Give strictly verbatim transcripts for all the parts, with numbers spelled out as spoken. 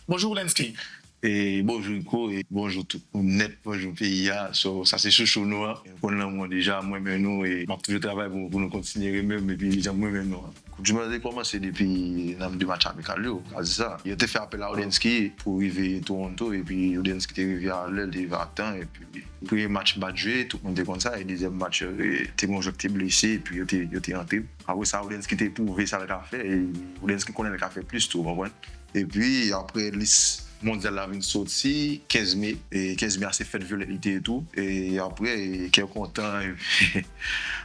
Bonjou Woodensky. E bonjou Rico, e bonjou tout moun nèt, bonjou peyi a. So, sa se chouchou nou an. Nou konn lanmou an deja, mwen renmen nou e m ap toujou travay pou, pou nou kontinye renmen m epi jan mwen renmen nou an. Koup di mond lan te kòmanse depi nan de match amikal yo, ka di sa. Yo te fè apèl a Woodensky pou rive Toronto epi Woodensky te rive alè, l te rive a tan epi premye match m pa t jwe, tout moun te konn sa, e dezyèm match e, te gen yon jwè ki te blese epi yo te, yo te antre. Apre sa, Woodensky te pwouve sa l ka fè e Woodensky konnen l ka fè plis tou, w konprann? Epi apre lis mondyal la vin soti kenz me, e kenz me a se fèt vyolèt li te ye tou. E apre, e kè kontan, epi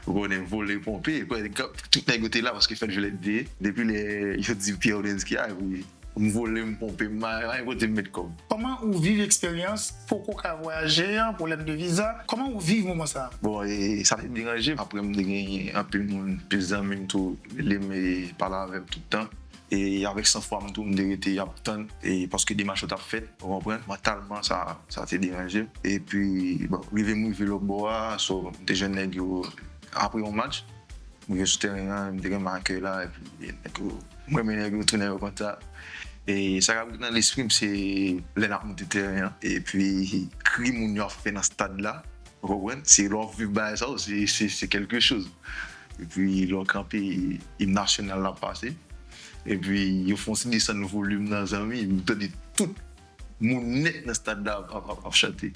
ou konnen vole ponpe, kwè, tout nèg yo te la paske fèt vyolèt li te ye. Depi lè yo di Pierre Woodensky a, epi m vole, m ponpe, m pa gen kote m met kò m. Kòman ou viv eksperyans poko ka vwayaje an, pwoblèm de viza? Kòman ou viv moman sa a? Bon, e sa te deranje m. Apre m te gen anpil moun, anpil zanmi m tou, rele m e pale avè m tout tan. E avèk sanfwa m tou, m te rete ap tann, e paske demach yo t ap fèt, ou konprann, mantalman sa, sa te deranje m. Epi, bon, rive m rive lòt bò a, so, m te jwenn nèg yo, apre yon match, m rive sou tèren an, m te gen akèy la, epi nèg yo, m renmen nèg yo tou, nèg yo kontan. E sa k ap gen nan lespri m, se lè n ap monte tèren an, epi kri moun yo ap fè nan stad la, ou konprann? Se lè w ap viv bagay sa yo, se, se, se kèlke choz. Epi lè w kanpe, im nasyonal la pase. Epi yo fè yon ti desann volim nan, zanmi, m tande tout moun nèt nan stad la ap, ap, ap, ap chante.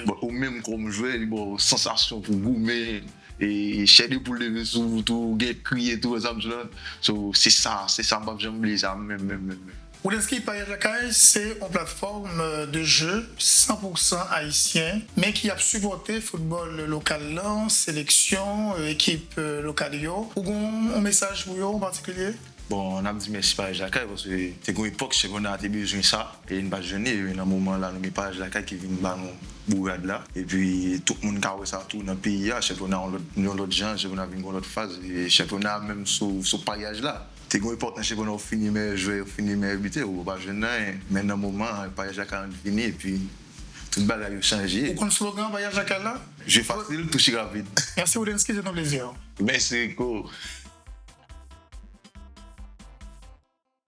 Bon, ou menm kòm jwè, li ba w sansasyon pou goumen, e chè de poul leve sou ou tou, gen kriye tou, sa m di la. So, se sa, se sa m p ap janm bliye sa, menm, menm, menm, menm. Woodensky Paryaj Lakay se yon platfòm de jeu san pou san ayisyen, men ki ap sipòte foutbòl lokal lan, seleksyon, ekip lokal yo. Ou gen yon mesaj pou yo an patikilye? Bon, n ap di mèsi Paryaj Lakay, paske te gen yon epòk chanpyona a te bezwen sa, e n pa t jwenn li, e nan moman la, nou gen Paryaj Lakay ki vin ba nou bourad la. Epi, tout moun ka wè sa tou nan peyi a, chanpyona yon lòt, yon lòt jan, chanpyona vin yon lòt faz, e chanpyona menm sou, sou paryaj la. Te gen yon epòk nan chanpyona ou fini meyè jwè, ou fini meyè bitè, ou pa jwenn anyen. Men nan moman an, Paryaj Lakay an vini, epi tout bagay yo chanje. Ou konn slogan Paryaj Lakay la? Jwe fasil, touche rapid. Mèsi Woodensky, se yon plezi. Mèsi Rico.